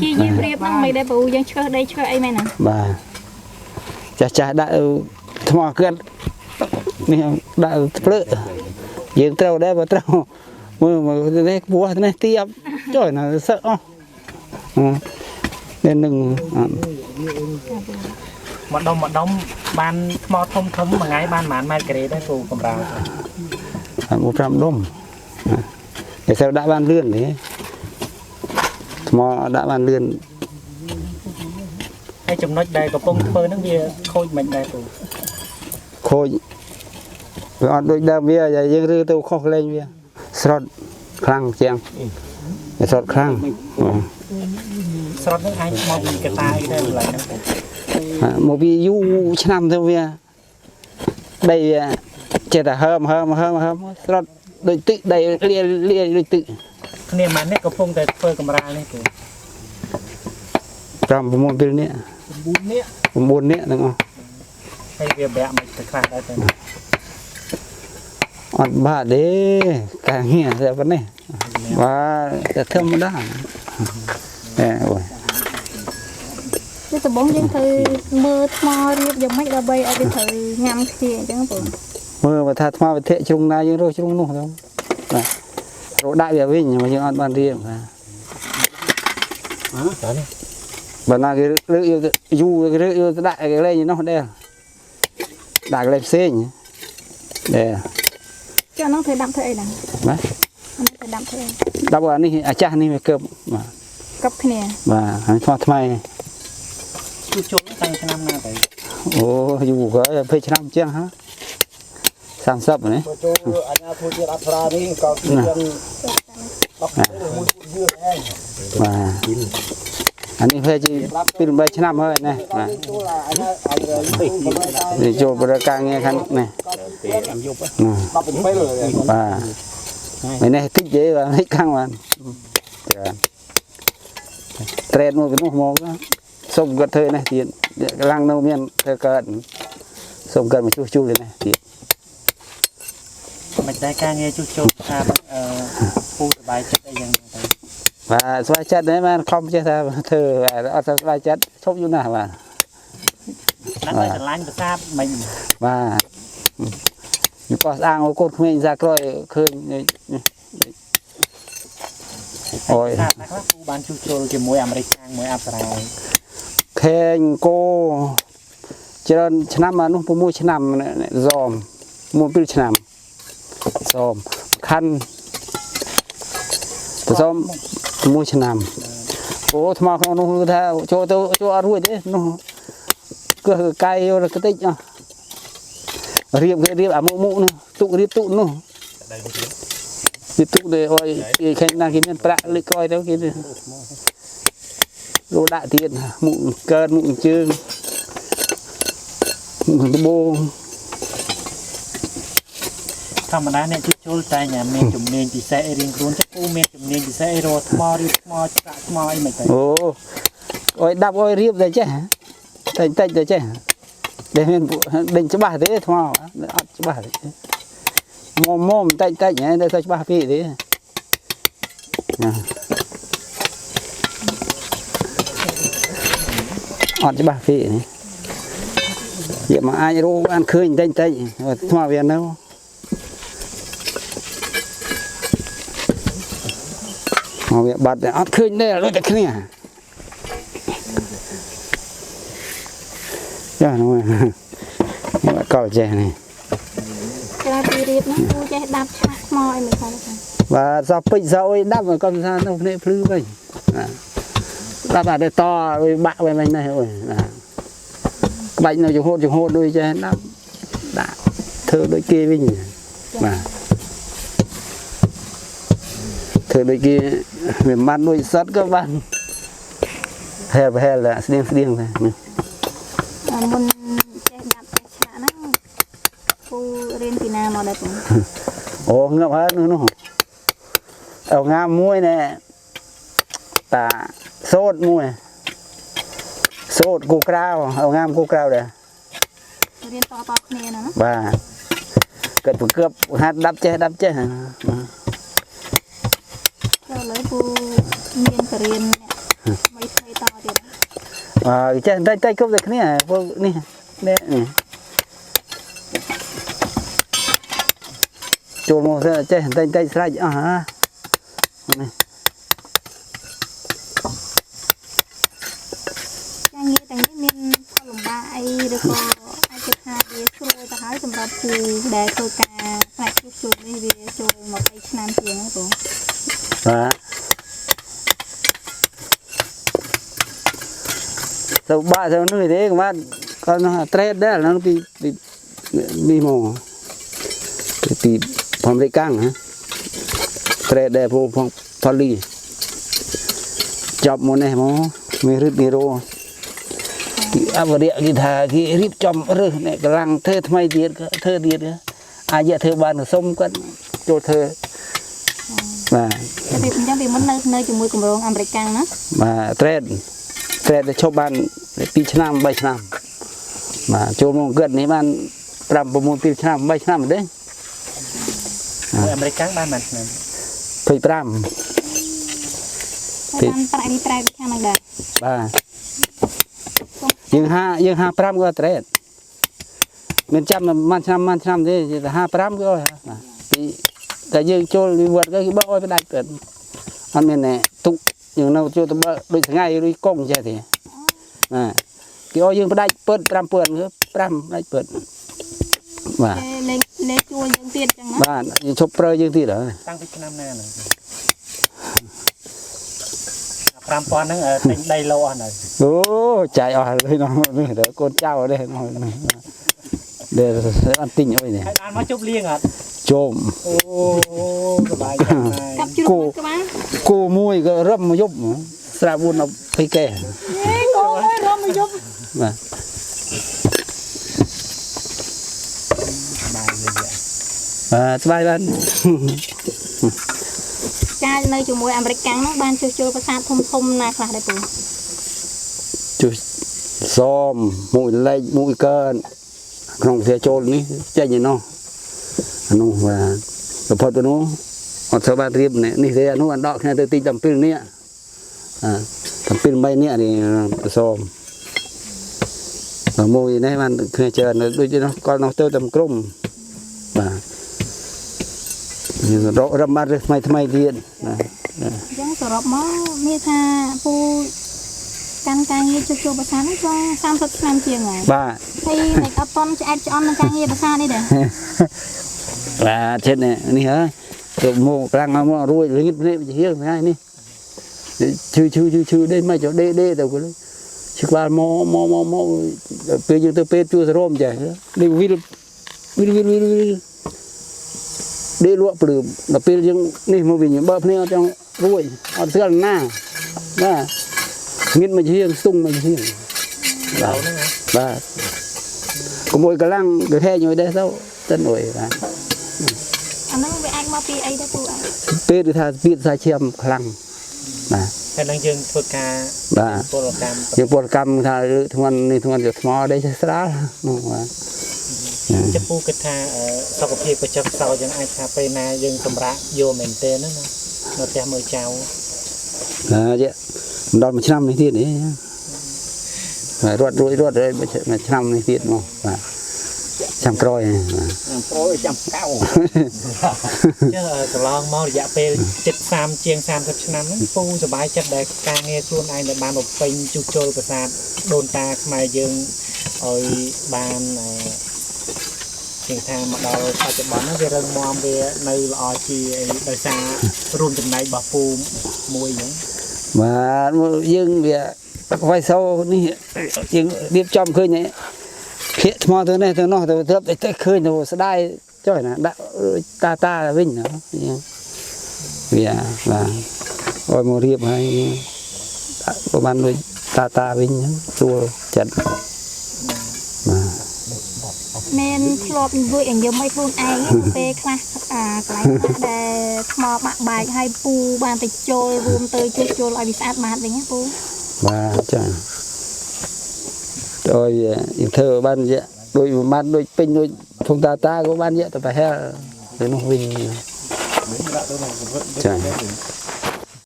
ព្យាយាមរៀបហ្នឹងមិនដែរពូយើងឆ្កឹះដីឆ្កឹះអីមែនណា បាទចាស់ចាស់ដាក់ថ្មគាត់នេះដាក់ភ្លើយើងត្រូវដែរបើត្រូវមើលមើលនេះខ្ពស់នេះទៀបចុយណាសឹកអស់នេះនឹង ម្ដុំម្ដុំបានថ្មធំធំមួយថ្ងៃបានប្រហែលម៉ែត្រការ៉េដែរពូកម្រាល មួយ5ដុំតែត្រូវដាក់បានលឿនទេថ្មដាក់បានលឿន ហើយចំណុចដែលកំពុងធ្វើហ្នឹងវាខូចមិនដែរពូ ខូចវាអត់ដូចដើមវាយើងរើទៅខុសកលែងវាស្រត់ខ្លាំងជាងវាស្រត់ខ្លាំង ស្រត់ហ្នឹងអាចមកពីកតាអីដែរកន្លែងហ្នឹងពូ មកពីយូរឆ្នាំទៅវាដីវាចេះតែហើមហើមហើមហើមស្រត់ដូចទឹកដីលាលាដូចទឹក គ្នាម៉ាននេះកំពុងតែធ្វើកម្រាលនេះពូ 5 6ពេលនេះ 9នាក់ 9នាក់ទាំងអស់ ហើយវាបាក់មិនទៅខ្លះដែរទៅ អត់បាក់ទេការងារតែប៉ុណ្ណេះបាទតែធម្មតាអេអូយ គឺដំបងយើងត្រូវមើលថ្មរៀបយ៉ាងម៉េចដើម្បីឲ្យវាត្រូវញ៉ាំគ្នាអញ្ចឹងពូ មើលបើថាថ្មវិធៈជ្រុងណាយើងរកជ្រុងនោះទៅបាទរកដាក់វាវិញមកយើងអត់បានរៀបបាទបើណាគេលើកយកយូរគេលើកយកទៅដាក់គេលេងនោះដែរដាក់កន្លែងផ្សេងដែរ ចុះហ្នឹងត្រូវដាំធ្វើអីដែរ បាទ អានេះត្រូវដាំធ្វើអី ដល់អានេះអាចាស់នេះវាកើបបាទ កប់គ្នា បាទហើយថ្មថ្មី ជួសជុលតាំងឆ្នាំណាទៅ អូយូរក៏20ឆ្នាំជាងហ่า30នេះ ចូលអាញាធូជាតិអប្សរានេះក៏គឺយើង10មួយពុតយឿនឯង បាទអានេះវាជាពី8ឆ្នាំហើយណាបាទ ចូលអាញាអាញា នេះចូលបរិការងារខាងនេះ 17 បាទនេះតិចទេបាទនេះខាងបាទច្រើនត្រេតមកពីនោះមកសុំគាត់ធ្វើនេះទៀតកម្លាំងនៅមានធ្វើកើតសុំគាត់មកជួសជុលនេះទៀត មិនដែរការងារជួសជុលថាអឺពូសบายចិត្តអីយ៉ាងណាទៅ បាទស្វាយចិត្តហ្នឹងបានខំចេះថាធ្វើអត់ស្វាយចិត្តឈប់យូរណាស់បាទ ដាក់ឲ្យស្រឡាញ់ប្រាសាទមិន បាទនេះបោះស្អាងអូកូនក្មេងសាក្រោយឃើញនេះអូយ ប្រាសាទណាខ្លះពូបានជួសជុលជាមួយអាមេរិកខាងមួយអប្សរា ខេងគោច្រើនឆ្នាំអានោះ6ឆ្នាំសមមួយពីរឆ្នាំសមខាន់ទៅសម6ឆ្នាំអូថ្មក្នុងនោះគឺថាចូលទៅចូលអត់រួចទេនោះគឺកាយយកទៅតិចអស់រៀបគេរៀបអាមុខមុខនោះទុករៀបទុកនោះរៀបទុកទេអុយគេឃើញណាគេមានប្រាក់លើកក្រោយទៅគេលោដាក់ទៀតមុខកើតមុខជើងមុខដបង ធម្មតាអ្នកជួសជុលតែញ៉ាំមានជំនាញពិសេសអីរៀងខ្លួនចិត្តពូមានជំនាញពិសេសអីរកថ្មរៀបថ្មឆ្លាក់ថ្មអីមិនទៅ អូអុយដាប់អុយរៀបតែចេះតែតិចតែចេះដែលមានដេញច្បាស់ទេថ្មអត់ច្បាស់ទេមុំមុំតិចតិចហ្នឹងតែច្បាស់ពីទេណាអត់ច្បាស់ពីនេះយកមកអាចរកបានឃើញតិចតិចថ្មវានៅមកវាបាត់តែអត់ឃើញដែរដូចតែគ្នាចានោះនេះកលចេះនេះ ក្រៅពីរៀបហ្នឹងពូចេះដាំឆ្លាក់ថ្មអីមិនខ្លះដែរ បាទសោះពេជ្រសោះអុយដាប់ក៏មិនថានៅភ្នែកភ្លឺវិញបាទដាប់អាតែតអុយបាក់វិញនេះអុយបាទក្បាច់នៅចង្ហូតចង្ហូតដូចចេះដាប់ដាក់ធ្វើដូចគេវិញបាទធ្វើដូចគេវាមិនបានដូចសត្វក៏បានហែលហែលស្តៀងស្តៀងដែរ មុនចេះដាំចេះឆ្លាក់ហ្នឹងពូរៀនពីណាមកដែរពូ អូងឹបហើយនោះនោះអោងាមួយណែតាសូត្រមួយសូត្រគូក្រៅអោងាមគូក្រៅដែរ រៀនតតគ្នាណា បាទកើតប្រកបហាត់ដាប់ចេះដាប់ចេះ ចូលឥឡូវពូមានបរៀនអ្នកថ្មីថ្ អើចេះតែតែគ្រប់តែគ្នាពួកនេះនេះនេះចូលមកចេះតែតែស្រេចអស់ហ่าនេះ ការងារទាំងនេះមានផលលំបាកអីឬក៏អាចគិតថាវាស្រួលទៅហើយសម្រាប់ពូដែលធ្វើការផ្នែកជួសជុលនេះវាចូល20ឆ្នាំជាងហើយពូ បាទទៅបាក់ទៅនោះទេបាទគាត់នោះត្រេតដែរនោះពីពីនេះមកពីផងលេខកាំងហ៎ត្រេតដែរផងផលីចាប់មកនេះមកមានរឹតមានរោគេអវរៈគេថាគេរៀបចំរើសអ្នកកម្លាំងធ្វើថ្មីទៀតធ្វើទៀតអាចធ្វើបានសុំគាត់ចូលធ្វើបាទ តែពីអញ្ចឹងពីមុននៅនៅជាមួយគម្រោងអាមេរិកកាំងណា បាទត្រេតត្រេតទៅឈប់បាន2ឆ្នាំ3ឆ្នាំបាទចូលមកគិតនេះបាន5 6 2ឆ្នាំ3ឆ្នាំទេ អាមេរិកកាំងបានប៉ុន្មានឆ្នាំ 25 ហើយបានប្រាក់នេះត្រែកខាងហ្នឹងដែរ បាទយើង5យើង55ក៏ត្រេតមានចាំមួយឆ្នាំមួយឆ្នាំទេ55ក៏បាទពីតែយើងចូលវិវត្តគេបើឲ្យផ្ដាច់ពិតអត់មានណែទុកយើងនៅចូលទៅបើដូចថ្ងៃឬកងចេះទេបាទគេឲ្យយើងផ្ដាច់ពិត5ពឿនគឺ5ផ្ដាច់ពិតបាទ គេលេងលេងជួលយើងទៀតអញ្ចឹងណា បាទយើងឈប់ប្រើយើងទៀតហើយ តាំងពីឆ្នាំណាហ្នឹង5000ហ្នឹងទិញដីលោអស់នៅ អូចាយអស់លុយនោះនេះទៅកូនចៅនេះនោះដែលអត់ទិញអុយនេះ ហើយបានមកជប់លៀងអត់ ជុំ អូសប្បាយចិត្តហើយ កាប់ជ្រូកមួយក្បាល គោមួយក៏រឹមមកយប់ស្រាប់4 20កែ ហេគោមួយរំមកយប់ បាទ សប្បាយលេង បាទស្បាយបាន ចានៅជាមួយអាមេរិកកាំងហ្នឹងបានជួសជុលប្រាសាទធំធំណាខ្លះដែរពូ ជួយសមមួយលេខមួយកើនក្នុងផ្ទះចូលនេះចេញឯនោះអានោះបាទបំផុតទៅនោះអត់សូវបានរៀបនេះនេះទេអានោះអត់ដកគ្នាទៅទីតំពីលនេះអាតំពីល3នេះនេះសមមួយនេះបានគ្នាច្រើនដូចនោះកលនោះទៅតាមក្រុមបាទយើងរករំបានរឿងថ្មីថ្មីទៀតណា អញ្ចឹងសរុបមកមានថាពូកាន់ការងារជួសជុលប្រាសាទហ្នឹងចង់30ឆ្នាំជាងហើយ បាទ ហើយមិនអត់តន់ឆ្អែតឆ្អន់នឹងការងារប្រាសាទនេះដែរ បាទចិត្តនេះនេះហើយទៅមកប្រាំងមករួចលងិតនេះជាហៀងថ្ងៃនេះឈឺឈឺឈឺឈឺដេកមកចុះដេកដេកទៅឈឺក្បាលមកមកមកមកពេលយើងទៅពេទ្យជួសរោមចេះដេកវិលវិលវិលវិលវិលដេកលក់ព្រឺដល់ពេលយើងនេះមកវិញបើភ្នែកអត់ចង់រួចអត់ស្គាល់ណាបាទងិតមកជាងស្ទង់មកជាងបាទបាទកុំអុយកលាំងគេហែញយដែរទៅតិនអុយបាទ អាហ្នឹងវាអាចមកពីអីដែរពូអាច ពេលគឺថាវាសាឈាមខ្លាំងបាទ ហើយនឹងយើងធ្វើការ បាទ ពលកម្ម យើងពលកម្មថាលើធ្ងន់នេះធ្ងន់យកថ្មដែរចេះស្រាលនោះបាទ ចំពោះគិតថាសុខភាពក៏ចុះខ្សោយយើងអាចថាពេលណាយើងសម្រាកយកមែនទេណានៅផ្ទះមើលចៅ ណាចេះមិនដល់មួយឆ្នាំនេះទៀតនេះបាទរត់រួចរត់មួយឆ្នាំនេះទៀតមកបាទឆ្នាំក្រោយបាទ ប្រូចាំកៅ ចឹងកន្លងមករយៈពេល70 30ជាង30ឆ្នាំហ្នឹងពូសប្បាយចិត្តដែលការងារខ្លួនឯងដែលបានបំពេញជួសជុលប្រាសាទដូនតាខ្មែរយើងឲ្យបានជាងថាមកដល់បច្ចុប្បន្នហ្នឹងវារឹងមាំវានៅល្អជាអីដោយសាររួមចំណែករបស់ពូមួយហ្នឹង បាទយើងវាវ៉ៃសោនេះយើងរៀបចំឃើញហ៎ភាកថ្មទៅនេះទៅនោះទៅត្រឹបតែឃើញទៅស្ដាយចុះណាដាក់តាតាវិញណាវាបាទឲ្យមករៀបហើយដាក់ប្រហែលដូចតាតាវិញហ្នឹងស្រួលចិត្តបាទ មានធ្លាប់លួចឲ្យយំឲ្យខ្លួនឯងពេលខ្លះអាកន្លែងខ្លះដែលថ្មបាក់បែកហើយពូបានទៅចូលរួមទៅជួសជុលឲ្យវាស្អាតបាតវិញណាពូ បាទចាទៅឲ្យយើងធ្វើបានយៈដូចប្រហែលដូចពេញដូចធំតាតាក៏បានយៈទៅប្រហែលទៅនោះវិញចា